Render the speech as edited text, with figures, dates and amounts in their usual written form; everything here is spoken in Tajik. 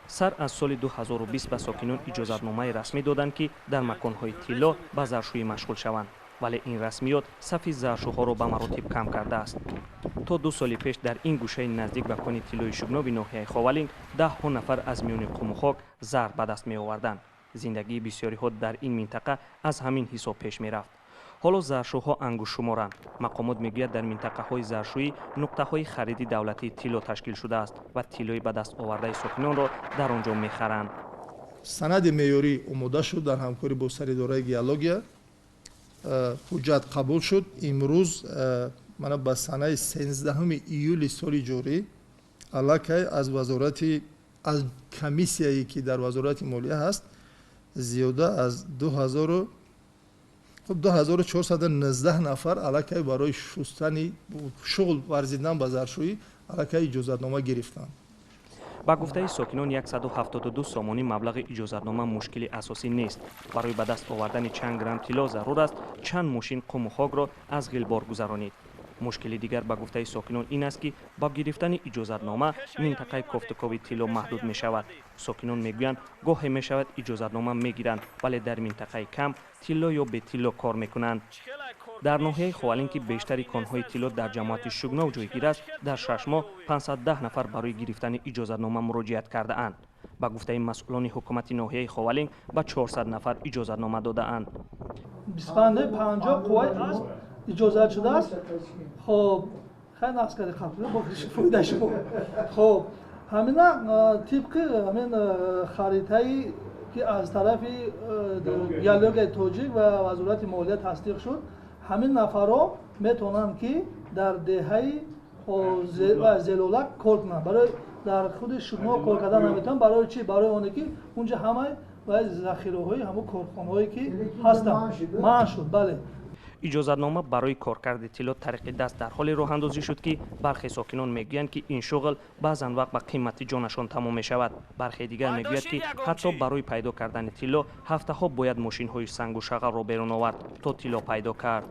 Сар аз соли 2020 ба сокинон иҷозатномаи расмӣ доданд, ки дар маконҳои тилло ба заршӯӣ машғул шаванд, вале ин расмиёт сафи заршӯҳоро ба маротиб кам кардааст. То 2 соли пеш дар ин гӯшаи наздик ба кони тиллои Шугнови ноҳияи Ховалинг даҳҳо нафар аз миёни қуму хок зар ба даст меоварданд. Зиндагии бисёриҳо дар ин минтақа аз ҳамин ҳисоб пеш мерафт. Ҳоло заршӯҳо ангуштшуморанд. Мақомот мегӯяд, дар минтақаҳои заршӯӣ нуқтаҳои хариди давлатии тилло ташкил шудааст ва тиллои ба даст овардаи сокинонро дар он ҷо мехаранд. Санади меъёрӣ омода шуд дар ҳамкорӣ бо Саридораи геология, ҳуҷҷат қабул шуд. Имрӯз мана ба санаи 13 июли соли ҷорӣ аллакай аз вазорати, аз комиссияе, ки дар Вазорати молия ҳаст, зиёда аз дуҳазору хуб 2419 нафар аллакай барои шустани шуғл варзидан ба заршӯӣ аллакай иҷозатнома гирифтанд. Ба гуфтаи сокинон, 172 сомонӣ маблағи иҷозатнома мушкили асосӣ нест. Барои ба даст овардани чанд грамм тилло зарур аст чанд мошин қуму хокро аз ғилбор гузаронид. Мушкили дигар, ба гуфтаи сокинон, ин аст, ки бо гирифтани иҷозатнома минтақаи кофтукови тилло маҳдуд мешавад. Сокинон мегӯянд, гоҳе мешавад, иҷозатнома мегиранд, вале дар минтақаи кам тилло ё бетилло кор мекунанд. Дар ноҳияи Ховалинг, ки бештари конҳои тилло дар ҷамоати Шугнов ҷойгир аст, дар 6 моҳ 510 нафар барои гирифтани иҷозатнома муроҷиат кардаанд. Ба гуфтаи масъулони ҳукумати ноҳияи Ховалинг, ба 400 нафар иҷозатнома додаанд. 25 50 қувваи асп иҷозат шудааст. Хоб, хай, нақс карди, фоидаи шумо. Хоб, ҳамина тибқи ҳамин харитае, ки аз тарафи геологияи тоҷик ва Вазорати молия тасдиқ шуд, ҳамин нафарҳо метавонанд, ки дар деҳаи Зелолак кор кунанд. Барои дар худи Шугнов кор кардан наметавонанд. Барои чӣ? Барои оне ки унҷа ҳамаи захираҳои ҳамун корхонаҳое, ки ҳастанд, манъ шуд, бале. Иҷозатнома барои коркарди тилло тариқи даст дар ҳоле роҳандозӣ шуд, ки бархе сокинон мегӯянд, ки ин шуғл баъзан вақт ба қимати ҷонашон тамом мешавад. Бархе дигар мегӯяд, ки ҳатто барои пайдо кардани тилло ҳафтаҳо бояд мошинҳои сангу шағалро берун овард, то тилло пайдо кард.